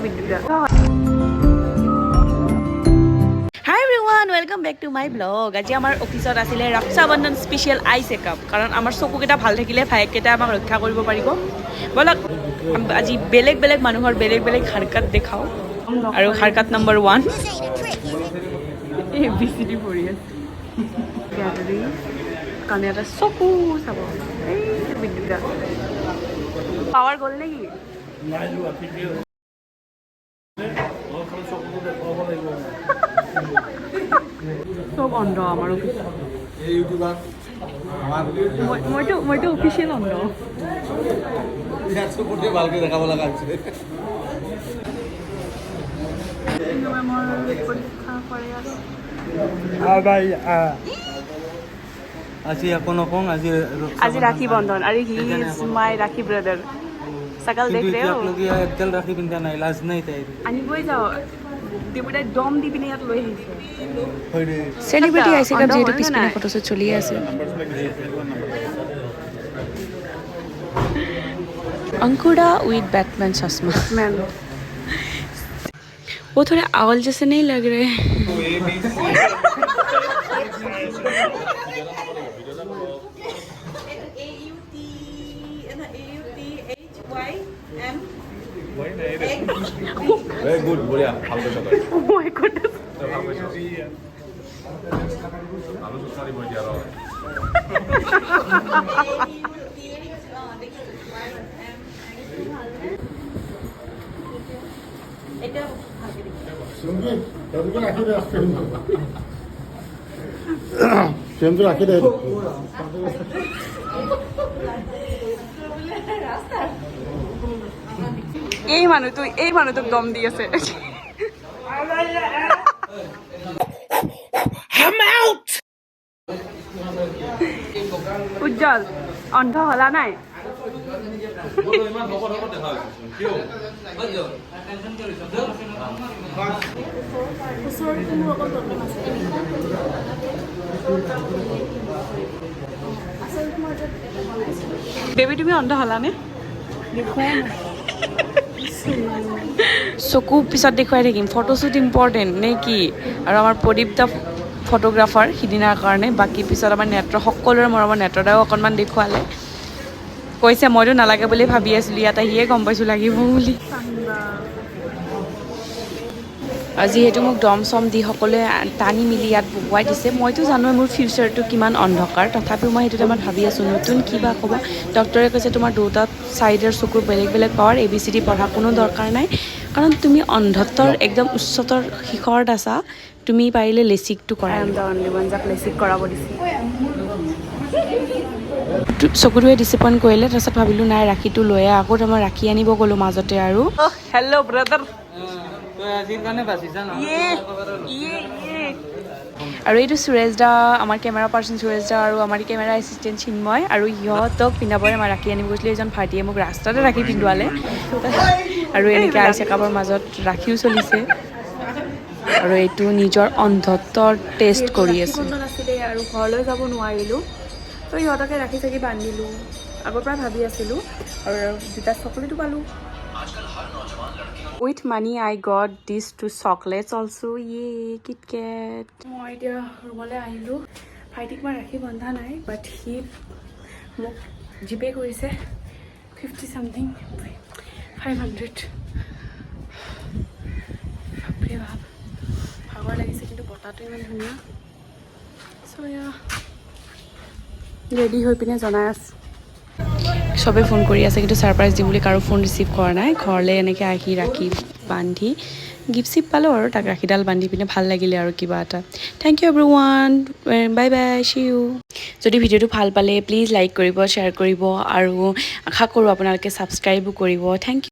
বিদ্যুৎ। Hi everyone, welcome back to my vlog. আজি আমাৰ অফিচত আছিলে ৰক্ষা বন্ধন স্পেচিয়েল আই চেকআপ, কাৰণ আমাৰ চকুকেইটা ভাল থাকিলে ভায়েককেইটা আমাক ৰক্ষা কৰিব পাৰিব। ব'লক, আজি বেলেগ বেলেগ মানুহৰ বেলেগ বেলেগ হাৰকাত দেখাওঁ। আৰু হাৰকাত নম্বৰ 1, এবিচিডি পঢ়ি আছে। কাৰণে এটা চকু চাব। এই বিদ্যুৎ, পাৱাৰ গ'ল নেকি? নাই যোৱা, ঠিকেই আছে। অলপ খালি চকুটো দেখুৱাব লাগিব। চব অন্ধ আমাৰ অফিচত। এই ইউটিউবাৰ আমাৰ। মইতো অফিচিয়েল অন্ধ। ইয়াত চকুটোৱে ভালকে দেখাব লগা হৈছে। মেমৰ পৰীক্ষা কৰি আছে। আজি একো নকওঁ আজি। আজি ৰাখী বন্ধন আৰু he is my rakhi brother. शकल देख रहे हो। একডাল ৰাখি পিন্ধা নাই, লাজ নাই তাইৰ। আনিবই যাওঁ, দেউতাই দম দি পিনে ইয়াত লৈ আহিছে। হয় দে। চেলিব্ৰিটি আই চেকআপ যিহেতু অন্ধ পিছপিনে নাই? ফটোশ্বুট চলিয়ে আছে। अंकुरा विद बैटमैन चश्मा। মেন। वो थोड़े आवल जैसे नहीं लग रहे? এই গুড, বঢ়িয়া, ভাল কৈছ তই। মই ক'ত? তই ভাল কৈছ। আৰু চুচাৰি দিব এতিয়া ৰ। ৰাখি দে, ফ্ৰেমটো ৰাখি দে। এই মানুহটোক দম দি আছে। উজ্জ্বল, অন্ধ হলা নাই? ইমান শকত শকত দেখা হৈছে কিয়? ওচৰতে মোৰ অকণ প্ৰব্লেম আছে। বেবী, তুমি অন্ধ হলানে? দেখুৱাই। চকু পিছত দেখুৱাই থাকিম, ফটোশ্বুট ইম্পৰ্টেণ্ট নে কি? আৰু আমাৰ প্ৰদীপ দা ফটোগ্ৰাফাৰ সিদিনাৰ কাৰণে। বাকী পিছত আমাৰ নেত্ৰ, সকলোৰে মৰমৰ নেত্ৰদাও অকণমান দেখুৱালে। কৈছে, মইতো নালাগে বুলি ভাবি আছিলোঁ, ইয়াত আহিয়ে গম পাইছোঁ লাগিব বুলি। যিহেতু মোক দম চম দি সকলোৱে টানি মেলি ইয়াত বহুৱাই দিছে, মইতো জানোৱে মোৰ ফিউচাৰটো কিমান অন্ধকাৰ, তথাপিও মই সেইটো টাইমত ভাবি আছোঁ নতুন কিবা ক'ব। ডক্টৰে কৈছে, তোমাৰ দুটা ছাইডৰ চকুৰ বেলেগ বেলেগ পাৱাৰ, এবিচিডি পঢ়া কোনো দৰকাৰ নাই, কাৰণ তুমি অন্ধত্বৰ একদম উচ্চতৰ শিখৰত আছা। তুমি পাৰিলে লেচিকটো কৰাই I am the only one যাক লেচিক কৰাব দিছে। চকুটোৱে ডিচিপইণ্ট কৰিলে। তাৰপিছত ভাবিলোঁ, নাই, ৰাখীটো লৈ আহ। আকৌ মই ৰাখী আনিব গ'লোঁ মাজতে আৰু। Hello' brother. তই আজিৰ কাৰণে বাচিছা ন। ইয়ে ইয়ে ইয়ে। আৰু এইটো সুৰেশ দা, আমাৰ কেমেৰা পাৰ্চন সুৰেশ দা আৰু আমাৰ কেমেৰা এছিষ্টেণ্ট চিন্ময়। আৰু সিহঁতক পিন্ধাবৰে মই ৰাখী আনিব গৈছিলোঁ। এজন ভাইটিয়ে মোক ৰাস্তাতে ৰাখী পিন্ধোৱালে। আৰু এনেকৈ আই চেকআপৰ মাজত ৰাখীও চলিছে আৰু এইটো নিজৰ অন্ধত্বৰ টেষ্ট কৰি আছে। বন্ধন আছিলে আৰু ঘৰলৈ যাব নোৱাৰিলোঁ, তো ইহঁতকে ৰাখি চাকি বান্ধিলোঁ। আগৰ পৰা ভাবি আছিলোঁ আৰু দুটা চকলেটো পালোঁ। With money I got this two chocolates also, ইয়ে কিটকেট। মই এতিয়া ৰুমলৈ আহিলোঁ। ভাইটিক মই ৰাখি বন্ধা নাই, বাট সি মোক জিপে কৰিছে 50 চামথিং, 500। বাপৰে বাপ, ভাগৰ লাগিছে, কিন্তু বতাহটো ইমান ধুনীয়া। চ' এয়া ৰেডি হৈ পিনে জনাই আছোঁ। চবেই ফোন কৰি আছে, কিন্তু ছাৰপ্ৰাইজ দিম বুলি কাৰো ফোন ৰিচিভ কৰা নাই। ঘৰলৈ এনেকৈ আহি ৰাখি বান্ধি গিফ্ট চিফ্ট পালোঁ আৰু তাক ৰাখীডাল বান্ধি পিনে ভাল লাগিলে আৰু কিবা এটা। Thank you everyone, bye bye, see you. যদি ভিডিঅ'টো ভাল পালে প্লিজ লাইক কৰিব, শ্বেয়াৰ কৰিব আৰু আশা কৰোঁ আপোনালোকে ছাবস্ক্ৰাইবো কৰিব। Thank U.